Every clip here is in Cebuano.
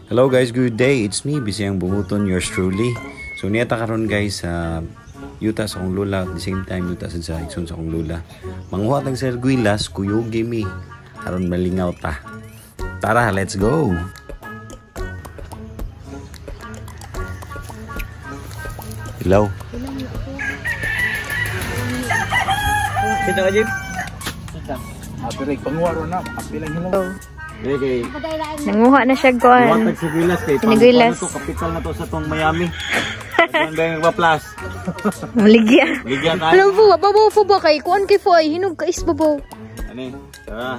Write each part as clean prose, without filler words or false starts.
Hello guys, good day. It's me, Bisayang Bunguton, yours truly. So niyata karon guys sa yuta sa akong lola, at the same time yuta sad sa igsoon sa akong lola. Manguha tag sarguilas, kuyugi mi. Aron malingaw ta. Tara, let's go. Hello. Kita ka, Jim? Kita. Panguha ron na, kapilang hilaw. Okay. Nanguha na siya kuan. Buwatag sarguilas kay Siniguilas. Pang, ano to, kapital na to sa tong Miami. Kuan ba yung nagpa-plus? Maligya. Maligya tayo. Hello po, babaw po ba kay kuan kay po ay hinog ka is babaw. Ani? Tara.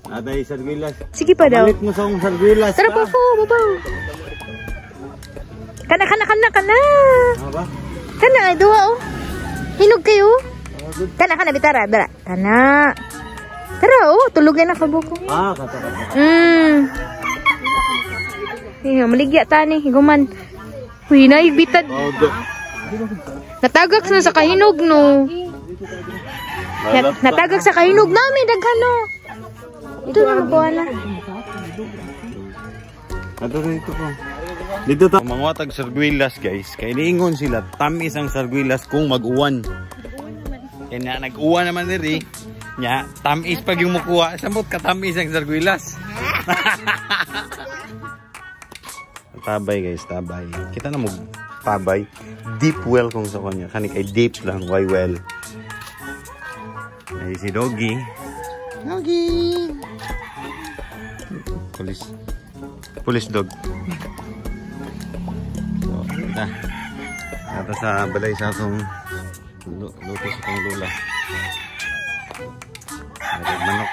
Atay sarguilas. Sige pa daw. Balik mo sa akong sarguilas. Tara po po, babaw. Kana kana kana kana. Ano ba? Kana ay duha oh. Hinog kayo. Kana kana bitara, dara. Kana. Tara oh, tulog na kabuko. Ah, kata kata. Iyo, maligya tani, higuman. Uy, naibitad. Oh, Natagak na sa kahinog no. Natagak sa kahinog namin daghan no. Ito na buwan na. Ato dito po. Dito ta. Manguha tag sarguilas guys. Kay niingon sila tamis ang sarguilas kung mag-uwan. Kaya na nag-uwan naman diri. Nya, tamis pag yung mukuha, samot ka tamis ang sarguilas. Tabay guys, tabay. Kita na mo tabay. Deep well kung sa kanya. Kani kay deep lang, why well. Ay si Doggy. Doggy. Police. Police dog. So, kita. Nata sa balay sa atong luto sa atong lula. May manok.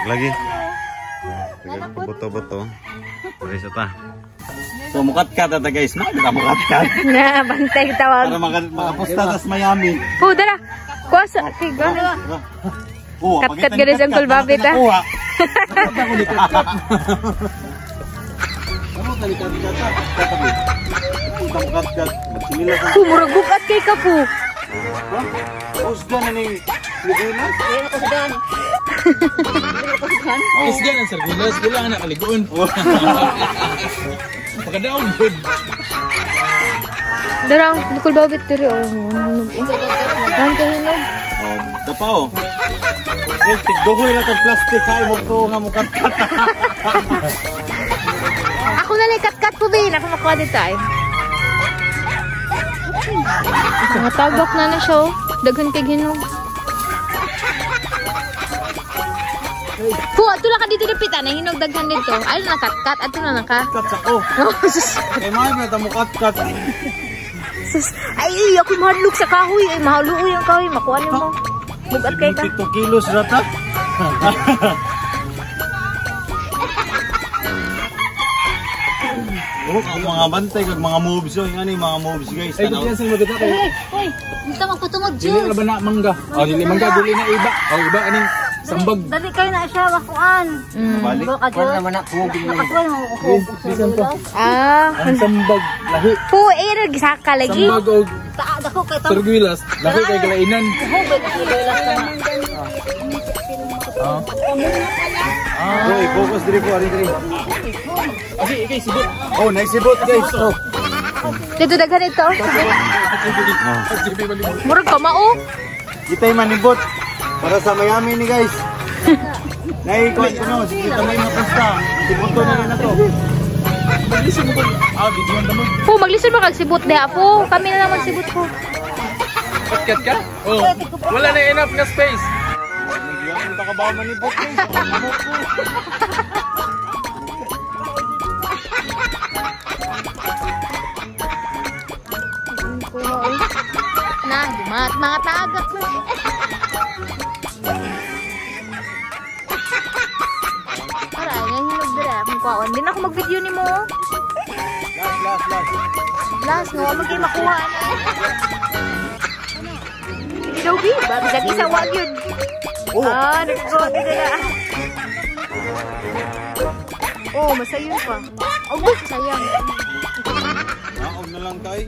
Lagi. Buto-buto. Pare sa ta. So mukat-kat ata guys, na kita mukat-kat. Na bantay tawag. Para makapusta tas Miami. Po dara. Kuha sa kay go. Oh, Kat-kat gani sa Uncle Bobby ta. Kuha. Ako ni kat-kat. Ano tali kat-kat? Kat-kat. Magsimila sa. Po murag bukat kay ka po. Ha? Usga na ning sarguilas. Isga ng sarguilas, wala na kaliguon. Pakadaon good. Dara, Uncle Bobby diri oh. Kan kahinog. Oh, dapa oh. Eh, tigduhoy lang tag plastic hay mo to nga mukat-kat. Ako na lang kat-kat po bin, ako makuha dito ay. Mga tagak na na siya oh. Daghan kay hinog. Po, ato lang ka dito dapit ah, hinog daghan dito. Ay na kat-kat, ato na lang ka. Kat sa ko. Sus. Eh, mga na mukat-kat. Sus. Ay, ay, ako mahadlok sa kahoy. Ay, mahaluoy ang kahoy. Makuha nimo. Bugat kay ka. 2 kilos rata. Oh, ang mga bantay kag mga moves oh, ngani mga moves guys. Ay, kung sa maganda kay. Hoy, unsa magpatungod Dili Jules? ra ba na mangga? Oh, dili mangga, dili na iba. Oh, iba aning sambag. Dali kayo na siya wakuan. Balik. Ka Jules. Nakatuan mo ko. Bisan pa. Ah, Ang sambag lahi. po eh nagsaka lagi. Sambag og Ta dako kay tam. sarguilas, lahi kay galainan. Hubay ka sarguilas na. Oh. Hoy, focus diri po, ari diri. Asi, ikay sibot. Oh, nice sibot guys. Oh. Dito daghan ito. Murag kamao. Kitay manibot para sa Miami ni guys. Nay ko ano, sige tamay mapusta. Sibuto na rin na to. Maglisod mo ko. Ah, videoan na mo. Po, maglisod ba kag sibot diha po? Kami na lang magsibot po. Kat ka? Oh. Wala na enough nga space. Nagyan ta ka ba manibot guys? Na, dumat mga tagak na. Para, ay nga hinog dira akong kuwaon. Din ako mag-video ni mo. Last, last, last. Last, no, magay makuha na. Sige daw, bi. Bisag isa, wag yun. Oh. Ah, nagkuha ka na. Oh, masayon pa. Oh, sayang. Naog na lang kay.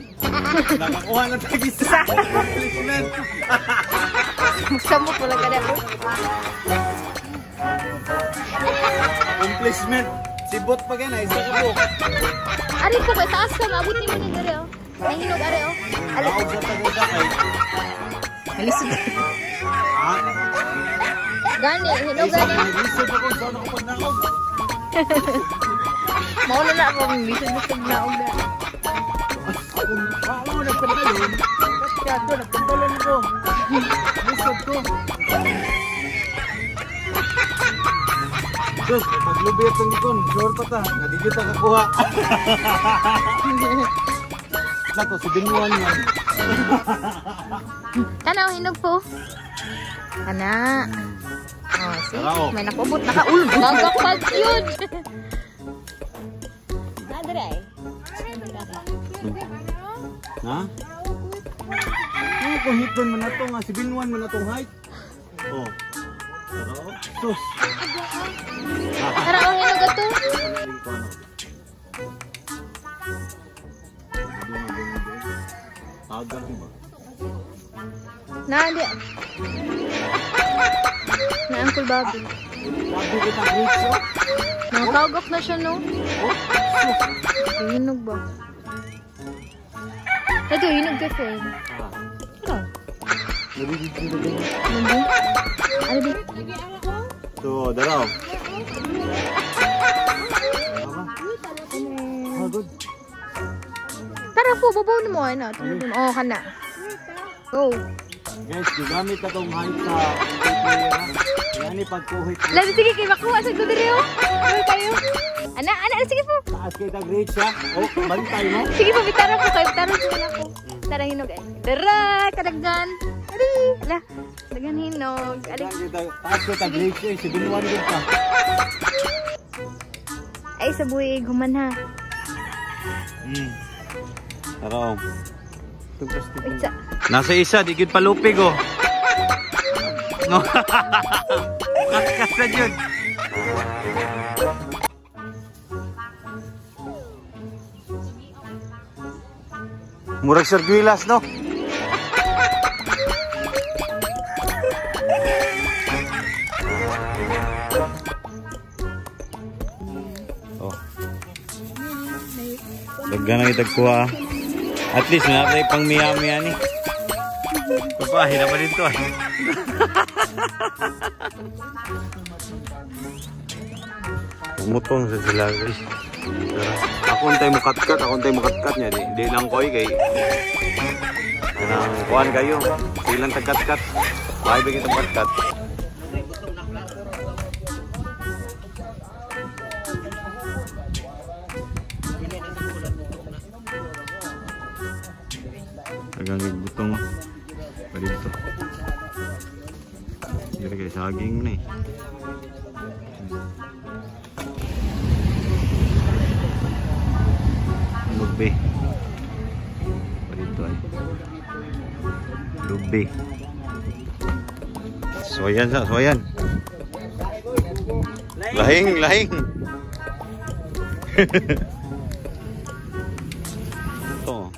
Nakakuha na tag isa. Policeman. Magsamok wala ka na. Accomplishment. Sibot pa gana, isa ka po. Ari po kay taas ka, maabot nimo ni dere oh. May hinog ari oh. Ali. Alisod. Gani, hinog gani. Lisod ako sa ano ko pag naog. Mao na na ako, lisod-lisod naog na. Ako nagpantalon. Kaya ko nagpantalon ko. Lisod ko. Sus, paglubi itong ikon, sure pa ta, nga di ta kakuha. Nako, si Binuan yan. Tanaw, hinog po. Kana. Oh, see? Tara, oh. May nakubot, nakaul. Gagapag yun. Nadre. Ha? Ano kung hiton man na to nga, si Binuan man na tong height? Oh. Tara, oh. Sus. Tara, oh, hinog ato. Tagang ba? Na, di. Na, Uncle Bobby. Bobby kita grapes, oh. Nakagok na siya, no? Oh, Hinog ba? Ito, hinog kasi. Ah. Ano? Ano di? So, daraw. Oh, good. Tara po, babaw na mo. Ano? Oh, kana. Go. Guys, gigamit na itong height sa player, ha? Yan ni pagkuhit. Labi, sige, kay makuha sa gudiri, oh. Uy, kayo. Ana, ana, sige po. Taas kay tag reach, ha? Oh, bantay mo. Sige po, bitara po kayo. Bitara po na po. Tara, hinog. Eh. Tara, kadaggan. Ali, ala. Dagan hinog. Ali. Taas kay tag reach, eh. 7-1 din pa. Ay, sa buhay, human ha. Tara, oh. Wait, sa. Nasa isa, di gyud palupig, oh. No. Kaskas na yun. Murag sarguilas, no? Oh. Daghan na itagkuha. At least na pang miyami ani. Papa, hirap pa dito ay. Pumutong sa sila, guys. Ako untay mo katkat, ako untay mo katkat niya. Di lang koy kay kanang kuan kayo. Silang tagkatkat. Bakit ba kitang katkat? Agang butong pa dito. Dito kay saging na eh. Lubi. Pa dito ay. Lubi. Soyan sa, soyan. Lahing, lahing. Ito.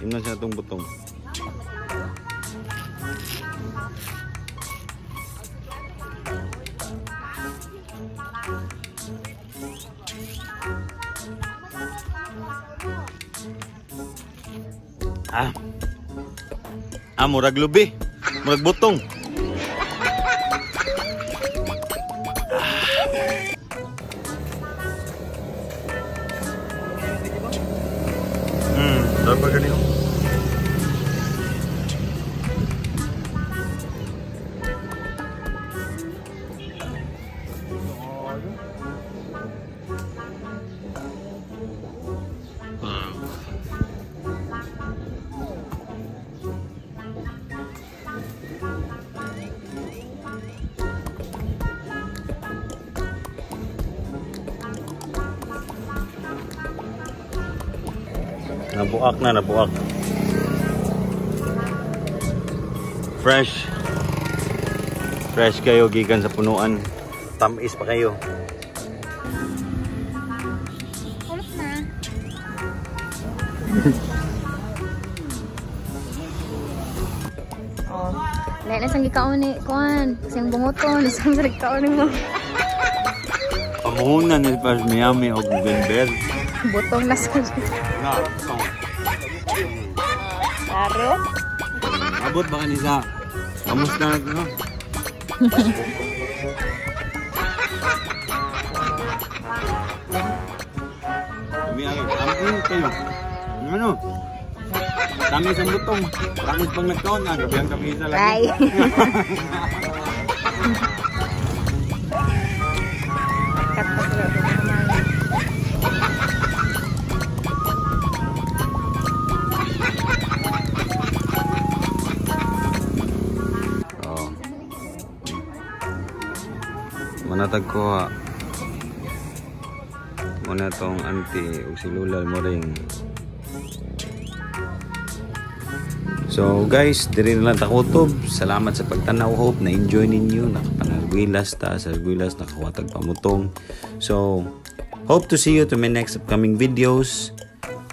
Imnan siya itong butong. Ah. Ah, murag lubi. Murag butong. Dapat ganito. Nabuak na, nabuak. Fresh. Fresh kayo, gikan sa punuan. Tamis pa kayo. Kulot na. Oh. Lain na sang gikaon ni kuan, siyang bunguton, isang sa gikaon mo. Pamuhunan ni pas Miami og Denver. Butong na sa. Na. Klaro. Abot ba kani sa? Kamusta na no? Kami ay, kami kayo. Ano? Kami sa butong. Rangit pang nagkaon nga, gabi ang kami sa lagi. Bye. Cut pa sila doon naman. Oh. Manatag ko ha. Muna tong auntie ug si Lola mo ring. So guys, diri na lang takutob. Salamat sa pagtanaw. Hope na enjoy ninyo. Nakapanargwilas ta sa Arguilas, nakakuha pamutong. So, hope to see you to my next upcoming videos.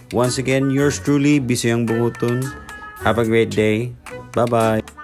Once again, yours truly, Bisayang Bunguton. Have a great day. Bye-bye.